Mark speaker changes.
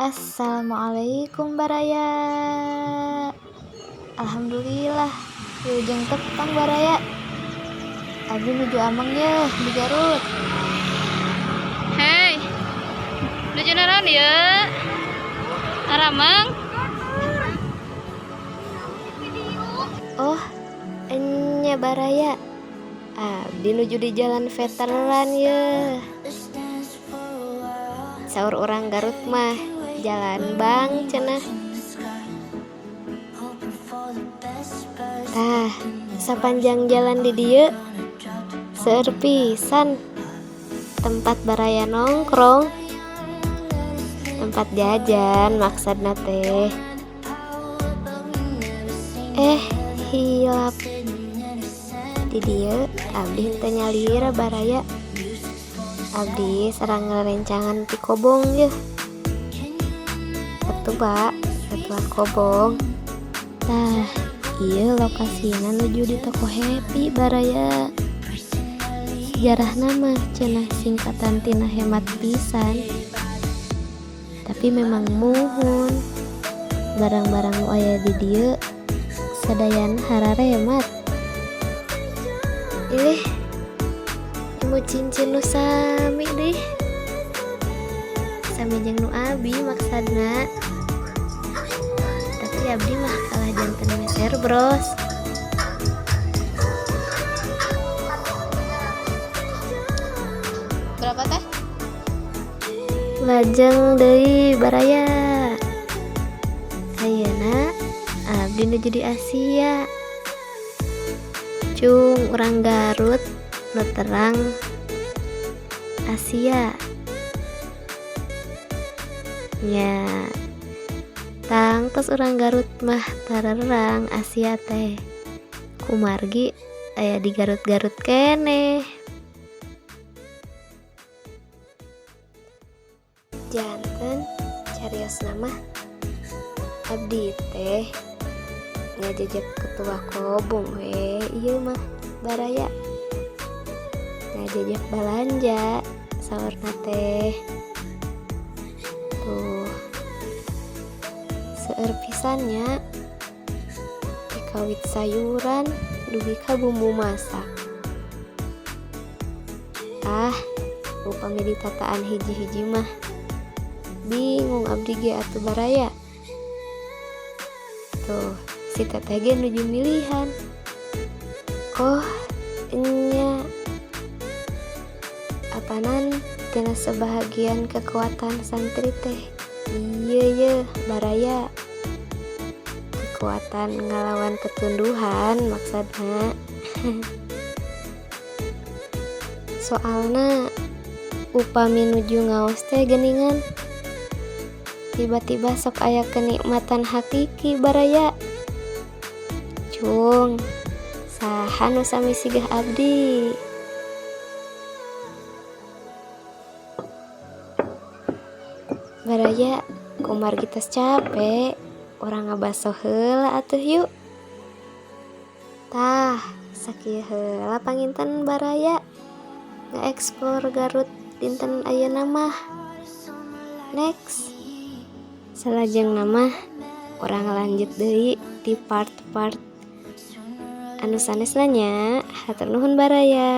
Speaker 1: Assalamualaikum baraya. Alhamdulillah wilujeng tepang baraya. Abdi nuju ameng yeuh di Garut.
Speaker 2: Hei, nuju naraon ieu? Arameng?
Speaker 1: Oh, enya baraya. Abdi nuju di Jalan Veteran yeuh. Saur urang Garut mah Jalan Bang cenah. Tah, sapanjang jalan di dieu seueur pisan tempat baraya nongkrong, tempat jajan maksudna teh. Eh, hilap. Di dieu abdi henteu nyalira baraya. Abdi sareng rerencangan ti Kobong yeuh. Ketua, ketua Kobong. Tah, ieu lokasina nuju di Toko Happy baraya. Sejarahna mah cenah singkatan tina hemat pisan. Tapi memang muhun. Barang-barang nu aya di dieu sadayana hararemat. Ih, nemu cincin nu sami deh. Sami jeung nu abi maksudna. Tapi abdi mah kalah janten meser bros.
Speaker 2: Berapa teh?
Speaker 1: Lajeng deui baraya. Ayeuna abdi nuju di Asia. Cung urang Garut nu terang Asia. Nya tangtos urang Garut mah tarerang Asia teh. Kumargi aya di Garut-Garut keneh. Janten cariosna mah abdi teh ngajejep ketua Kobong we ieu mah baraya. Ngajejep balanja saurna teh. Tuh seueur pisan nya dikawit sayuran dugi ka bumbu masak. Ah, upami ditataan hiji-hiji mah bingung abdi ge atuh baraya. Tuh, si teteh ge nuju milihan. Oh, enya apanan tina sebahagian kekuatan santri teh. Iya ye baraya. Kekuatan ngalawan ketunduhan maksudna. Soalna upami nuju ngaos teh geuningan tiba-tiba sok aya kenikmatan hakiki baraya. Cung, saha nu sami sigah abdi? Baraya, kumargi tos capek, urang ngabaso heula atuh yuk. Tah, sakieu heula panginten baraya nge-explore Garut dinten ayeuna mah. Next. Salajengna mah urang lanjut deui di part-part anu sanesna nya. Hatur nuhun baraya.